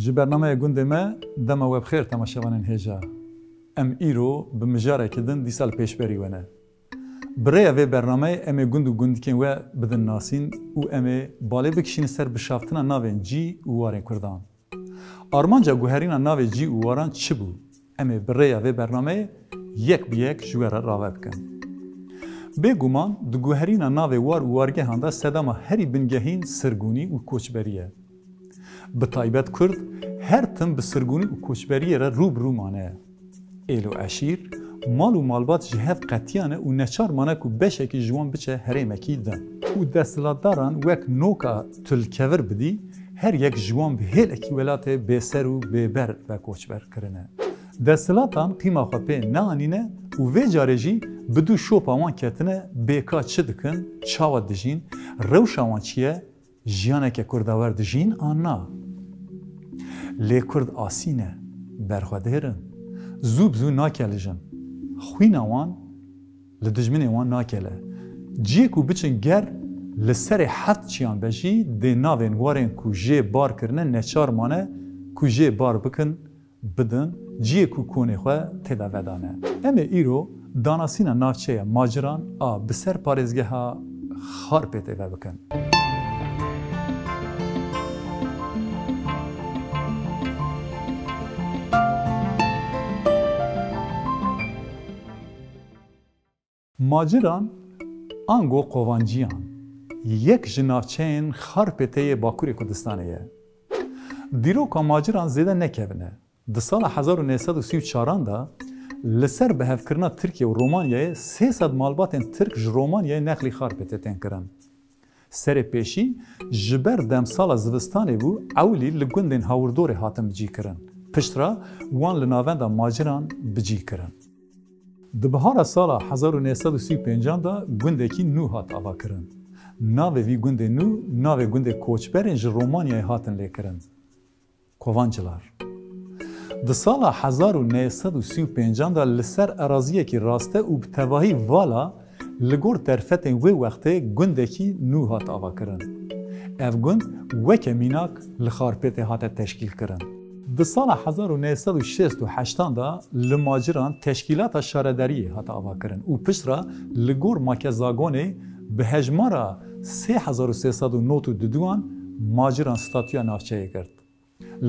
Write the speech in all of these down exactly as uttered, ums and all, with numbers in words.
Ji bernameya gundê me dema we bi xêr temaşevanên hêja. Em îro bi mijarekî din dîsa li pêşberî we ne. Bi rêya vê bernameyê em ê gund û gundikên we bidin nasîn û em ê balê bikişînin ser bişaftina navên cî û warên Kurdan. Armanca guherîna navê cî û waran çi bû? Em ê bi rêya vê bernameyê yek bi yek ji we re rave bikin. Bêguman di guherîna navê war û wargehan de sedema herî bingehîn sirgûnî û koçberî ye. Bi taybet Kurd her tim bi sirgûnî û koçberiyê re rû bi rû mane. Êl û eşîr, mal û malbat ji hev qetiyane û neçar mane ku beşekî ji wan biçe herêmekî din. Û desthilatdaran wek noka tu li kevir bidî, her yek ji wan bi hêlekî welatê bêser û bêber ve koçber kirine. Desthilatan qîma xwe pê neanîne û vê carê jî bi dû şopa wan ketine bê ka çi dikin, çawa dijîn, rewşa wan çi ye, jiyaneke kurdawer dijîn an na? Lê Kurd asî ne, berxwedêr in. Zû bi zû nakelijin. Xwîna wan li dijminê wan nakele. Ciyê ku biçin ger li serê heft çiyan be jî dê navên warên ku jê bar kirine neçar mane ku jê bar bikin, bidin, ciyê ku konê xwe tê de vedane. Em ê îro danasîna navçeya Maciran a bi ser parêzgeha Xarpêtê ve bikin. Maciran ango Qovanciyan yek ji navçeyên Xarpêtê yê Bakurê Kurdistanê ye. Dîroka Maciran zêde nekevin e. Di sala hezar û neh sed û sî û çaran de li ser bihevkirina Tirkiye û Romanyayê sê sed malbatên Tirk ji Romanyayê neqlî Xarpêtê tên kirin. Serê pêşî ji ber demsala zivistanê bû, ewilî li gundên hawirdorê hatin bicî kirin. Piştre wan li navenda Maciran bicî kirin. Di bihara sala hezar û neh sed û sî û pêncan de gundekî nû hat avakirin. Navê vî gundê nû navê gundê koçberên ji Romanyayê hatin lêkirin. Kovancılar. Di sala hezar û neh sed û sî û pêncan de li ser eraziyekî raste û bi tevahî vala li gor derfetên wê wextê gundekî nû hat avakirin. Ev gund weke mînak li Xarpêtê hate teşkîlkirin. Di sala hezar û neh sed û şêst û heştan de li Maciran teşkîlata şaredariyê hate avakirin û piştre li gor makezagonê bi hejmara sê hezar û sê sed û nod û duduan Maciran statûya navçeyê girt.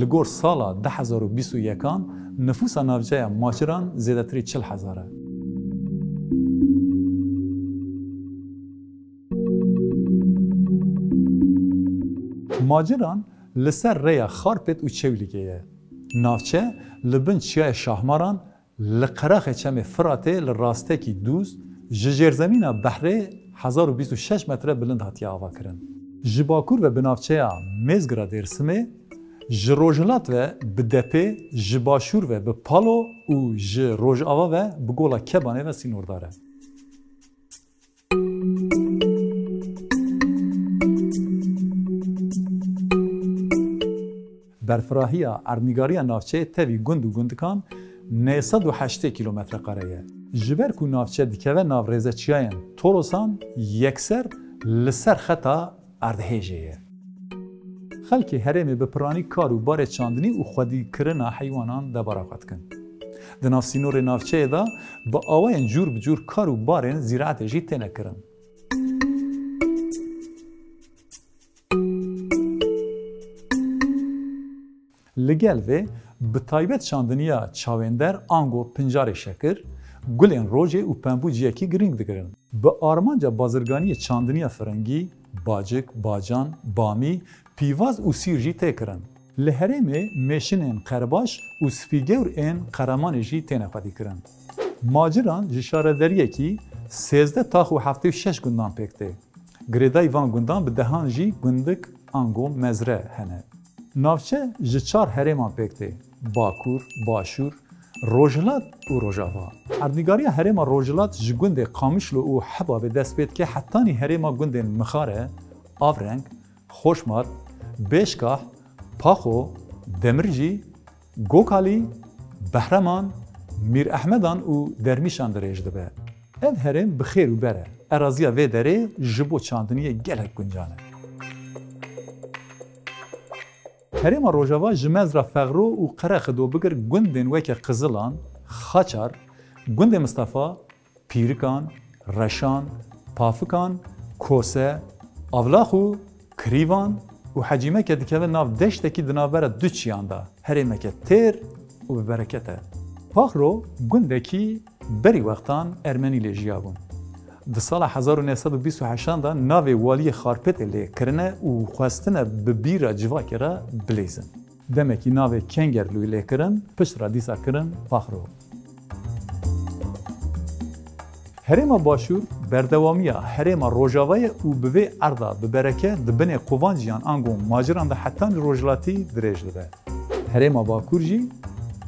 Li gor sala du hezar û bîst û yekan nifûsa navçeya Maciran zêdetirî çil hezar e. Maciran li ser rêya Xarpêt û Çewlîgê ye. Navçe li bin çiyayê Şahmaran, li qeraxê çemê Firatê li rastekî dûz, ji jêrzemîna behrê hezar û bîst û şeş metre bilind hatiye avakirin. Ji bakur ve bi navçeya Mêzgira Dêrsimê, ji rojhilat ve bi Depê, ji başûr ve bi Palo û ji rojava ve bi Gola Kebanê ve sînordar e. Berfirahiya erdnîgariya navçeyê tevî gund û gundikan neh sed û heştê kîlometre kare ye. Ji ber ku navçe dikeve nav rêzeçiyayên Torosan, yekser li ser xeta erdhêjê ye. Xelkê herêmê bi piranî kar û barê çandinî û xwedîkirina heywanan debara xwe dikin. Di nav sînorê navçeyê de bi awayên cûr bi cûr kar û barên zîraetê jî têne kirin. Li gel vê, bi taybet çandiniya çawênder ango pincarê şekir, gulên rojê û pembû ciyekî girîng digirin. Bi armanca bazirganiyê çandiniya firingî, bacik, bacan, bamî, pîvaz û sîr jî tê kirin. Li herêmê mêşinên qerbaş û spîgewr ên qeremanê jî têne xwedîkirin. Maciran ji şaredariyekî sêzdeh tax û heftê û şeş gundan pêk tê. Girêdayî van gundan bi dehan jî gundik ango mezre hene. Navçe ji çar herêman pêk tê, Bakur, Başûr, Rojhilat û Rojava. Erdnîgariya herêma Rojhilat ji gundê Qamişlo û Hebabê dest pê dike hetanî herêma gundên Mixare, Avreng, Xoşmat, Bêşkah, Paxo, Demircî, Gokalî, Behreman, Mîr Ehmedan û Dermîşan dirêj dibe. Ev herêm bi xêr û ber e. Eraziya vê derê ji bo çandiniyê gelek guncan e. Herêma Rojava ji Mezra Fexro û Qerexido bigir gundên weke Qizilan, Xaçar, Gundê Mistefa, Pîrikan, Reşan, Pafikan, Kose, Avlax û Kirîvan û Hecîmeke dikeve nav deştekî di navbera du çiyan de, herêmeke têr û bi bereket e. Paxro gundekî berî wextan Ermenî lê jiyabûn. Di sala hezar û neh sed û bîst û heştan de navê waliyê Xarpêtê lê kirine û xwestine bi bîra civakê re bilîzin. Demekî navê Kengerlûyê lê kirin, piştre dîsa kirin Paxro. Herêma Başûr berdewamiya Herêma Rojava ye û bi vê erda bi bereke di binê qovanciyan ango maciran de hetanî rojhilatî dirêj dibe. Herêma Bakur jî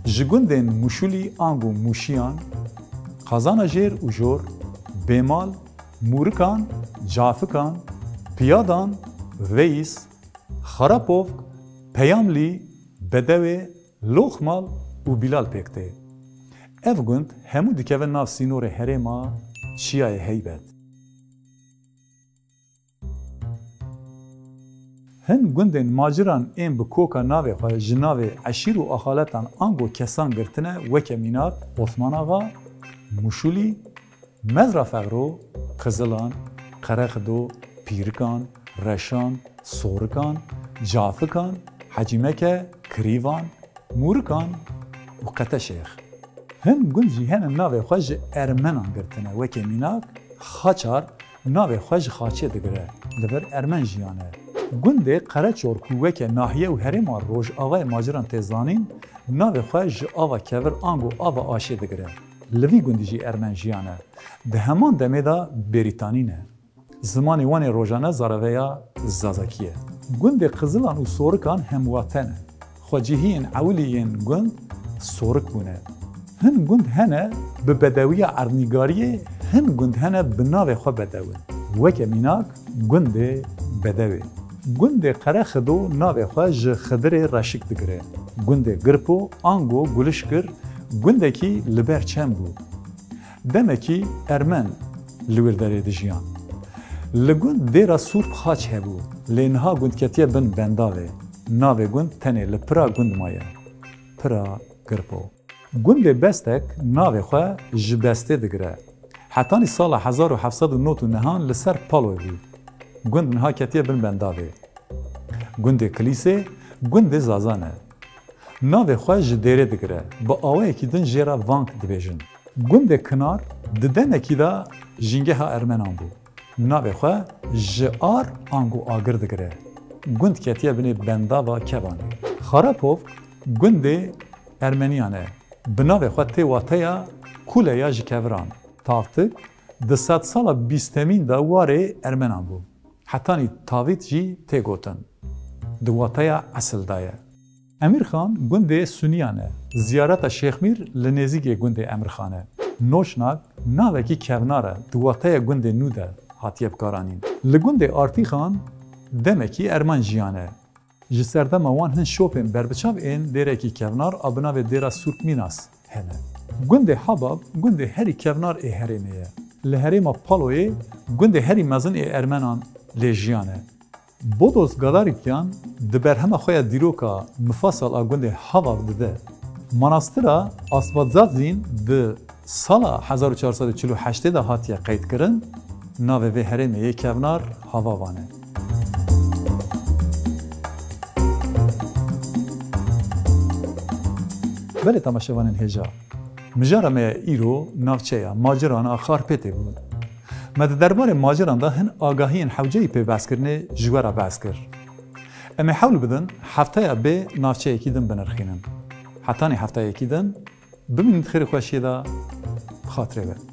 ji gundên Muşulî ango Muşiyan, Qazanajêr û Jor, Bêmal, Mûrikan, Cafikan, Piyadan, Veyis, Xarapovk, Peyamlî, Bedewê, Loxmal û Bîlal pêk tê. Ev gund hemû dikevin nav sînorê herêma Çiyayê Heybet. Hin gundên maciran ên bi koka navê xwe ji navê eşîr û axaletan ango kesan girtine, weke mînak Osman Axa, Muşulî, Mezra Fexro, Qizilan, Qerexido, Pîrikan, Reşan, Sorikan, Cafikan, Hecîmeke, Kirîvan, Mûrikan û Qeteşêx. Hin gund jî hene navê xwe ji Ermenan girtine, weke mînak Xaçar navê xwe ji Xaçê digire, li vir Ermen jiyane. Gundê Qereçor ku weke nahiye û herêma Rojavayê maciran tê zanîn, navê xwe ji ava kevir ango ava Aşê digire. Li vî gundî jî Ermen jiyane. Di heman demê de Bêrîtanî ne. Zimanê wan ê rojane zareveya Zazakî ye. Gundê Qizilan û Sorikan hemwate ne. Xwecihiyên ewilî yên gund Sorik bûne. Hin gund hene bi bedewiya erdnîgariyê, hin gund hene bi navê xwe bedew in. Weke mînak gundê Bedewê. Gundê Qerexido navê xwe ji Xidirê Reşik digire. Gundê Girpo ango Gulişkir gundekî li ber çem bû. Demekî Ermen li wir derê dijiyan. Li gund dêra Sûrp xaç hebû, lê niha gund ketiye bin bendavê. Navê gund tenê li pira gund maye. Pira Girpo. Gundê Bestek navê xwe ji Bestê digire. Hetanî sala hezar û heft sed û nod û nehan li ser paloyê bû. Gund niha ketiye bin bendavê. Gundê Kilîsê gundê Zazan e. Navê xwe ji Dêrê digire. Bi awayekî din jê re Vank dibêjin. Gundê Kinar di demekî de jîngeha Ermenan bû. Navê xwe ji Ar ango Agir digire. Gund ketiye binê bendava Kevanê. Xarapov gundê Ermeniyan e. Bi navê xwe tê wateya Kule ya ji Keviran. Tavtik di sedsala bîstemîn de warê Ermenan bû. Hetanî Tavît jî tê gotin. Di wateya esil de ye. Emîrxan gundê Suniyan e. Ziyareta Şêxmîr li nêzîkê gundê Emîrxan e. Noşnak navekî kevnar e, di wateya gundê nû de hatiye bikaranîn. Li gundê Artîxan demekî Erman jiyane. Ji serdema wan hin şopên berbiçav ên dêrekî kevnar a bi navê Dêra Sûrk Mînas hene. Gundê Habab gundê herî kevnar ê herêmê ye. Li herêma Paloyê gundê herî mezin ê Ermenan lê jiyan e. Bodos Gadarikyan di berhema xwe ya dîroka Mifasal a gundê Habab dide. Manastira Asvadzadzîn di sala hezar û çar sed û çil û heştê de hatiye qeydkirin, navê vê herêmê yê kevnar Havavan e. Belê temaşevanên hêja, mijara me ya îro navçeya maciran a Xarpêtê bû. Me di derbarê maciran de hin agahiyên hewceyî pê behskirinê ji we re behs kir. Em ê hewl bidin hefteya bê navçeyekî din binirxînin. Hetanî hefteyekî din, bimînin di xêr û xweşiyê de, bi xatirê we.